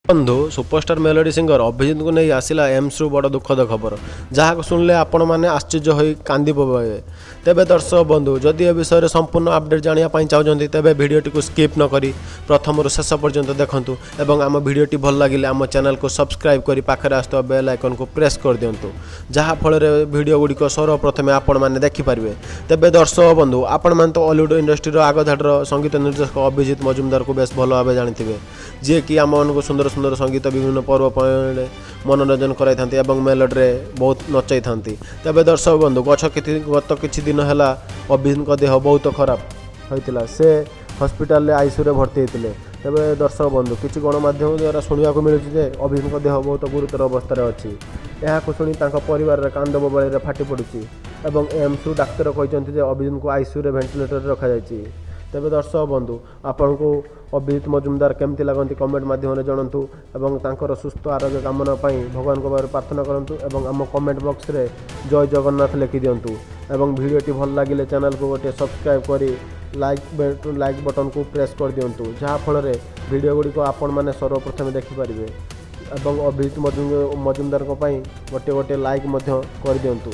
ବନ୍ଧୁ, superstar melody singer ଅଭିଜିତଙ୍କୁ ନେଇ ଆସିଲା ଏମ୍ସରୁ ବଡ଼ ଦୁଃଖଦ ଖବର, ଯାହାକୁ ଶୁଣିଲେ ଆପଣମାନେ ଆଶ୍ଚର୍ଯ୍ୟ ହୋଇ କାନ୍ଦି ପକାଇବେ। ତେବେ ଦର୍ଶକ ବନ୍ଧୁ, ଯଦି ଏ ବିଷୟରେ ସମ୍ପୂର୍ଣ୍ଣ ଅପଡେଟ୍ ଜାଣିବା ପାଇଁ ଚାହୁଁଛନ୍ତି, ତେବେ ଭିଡ଼ିଓଟିକୁ ସ୍କିପ୍ ନ କରି ପ୍ରଥମରୁ ଶେଷ ପର୍ଯ୍ୟନ୍ତ ଦେଖନ୍ତୁ ଏବଂ ଆମ ଭିଡ଼ିଓଟି ଭଲ ଲାଗିଲେ ଆମ ଚ୍ୟାନେଲକୁ ସବସ୍କ୍ରାଇବ୍ କରି ପାଖରେ ଆସୁଥିବା ବେଲ୍ ଆଇକନ୍କୁ ପ୍ରେସ୍ କରିଦିଅନ୍ତୁ, ଯାହାଫଳରେ ଭିଡ଼ିଓ ଗୁଡ଼ିକ ସର୍ବପ୍ରଥମେ ଆପଣମାନେ ଦେଖିପାରିବେ। ତେବେ ଦର୍ଶକ ବନ୍ଧୁ, ଆପଣମାନେ ତ ଅଲିଉଡ଼ ଇଣ୍ଡଷ୍ଟ୍ରିର ଆଗଧାଡ଼ିର ସଙ୍ଗୀତ ନିର୍ଦ୍ଦେଶକ ଅଭିଜିତ ମଜୁମଦାରକୁ ବେଶ ଭଲ ଭାବେ ଜାଣିଥିବେ, ଯିଏକି ଆମମାନଙ୍କୁ ସୁନ୍ଦର ସୁନ୍ଦର ସଙ୍ଗୀତ ବିଭିନ୍ନ ପର୍ବପର୍ବାଣିରେ ମନୋରଞ୍ଜନ କରାଇଥାନ୍ତି ଏବଂ ମେଲୋଡ଼ିରେ ବହୁତ ନଚାଇଥାନ୍ତି। ତେବେ ଦର୍ଶକ ବନ୍ଧୁ, ଗତ କିଛି ଦିନ ହେଲା ଅଭିଜିତଙ୍କ ଦେହ ବହୁତ ଖରାପ ହୋଇଥିଲା। ସେ ହସ୍ପିଟାଲରେ ଆଇସିୟୁରେ ଭର୍ତ୍ତି ହୋଇଥିଲେ। ତେବେ ଦର୍ଶକ ବନ୍ଧୁ, କିଛି ଗଣମାଧ୍ୟମ ଦ୍ୱାରା ଶୁଣିବାକୁ ମିଳୁଛି ଯେ ଅଭିଜିତଙ୍କ ଦେହ ବହୁତ ଗୁରୁତର ଅବସ୍ଥାରେ ଅଛି। ଏହାକୁ ଶୁଣି ତାଙ୍କ ପରିବାରରେ କାନ୍ଦ ବୋବାଳିରେ ଫାଟି ପଡ଼ୁଛି ଏବଂ ଏମ୍ସରୁ ଡାକ୍ତର କହିଛନ୍ତି ଯେ ଅଭିଜିତଙ୍କୁ ଆଇସିୟୁରେ ଭେଣ୍ଟିଲେଟରରେ ରଖାଯାଇଛି। ତେବେ ଦର୍ଶକ ବନ୍ଧୁ, ଆପଣଙ୍କୁ ଅଭିଜିତ ମଜୁମଦାର କେମିତି ଲାଗନ୍ତି, କମେଣ୍ଟ ମାଧ୍ୟମରେ ଜଣାନ୍ତୁ ଏବଂ ତାଙ୍କର ସୁସ୍ଥ ଆରୋଗ୍ୟ କାମନା ପାଇଁ ଭଗବାନଙ୍କ ପାଖରେ ପ୍ରାର୍ଥନା କରନ୍ତୁ ଏବଂ ଆମ କମେଣ୍ଟ ବକ୍ସରେ ଜୟ ଜଗନ୍ନାଥ ଲେଖିଦିଅନ୍ତୁ ଏବଂ ଭିଡ଼ିଓଟି ଭଲ ଲାଗିଲେ ଚ୍ୟାନେଲକୁ ଗୋଟିଏ ସବସ୍କ୍ରାଇବ୍ କରି ଲାଇକ୍ ଲାଇକ୍ ବଟନକୁ ପ୍ରେସ୍ କରିଦିଅନ୍ତୁ, ଯାହାଫଳରେ ଭିଡ଼ିଓ ଗୁଡ଼ିକ ଆପଣମାନେ ସର୍ବପ୍ରଥମେ ଦେଖିପାରିବେ ଏବଂ ଅଭିଜିତ ମଜୁମଦାରଙ୍କ ପାଇଁ ଗୋଟିଏ ଗୋଟିଏ ଲାଇକ୍ ମଧ୍ୟ କରିଦିଅନ୍ତୁ।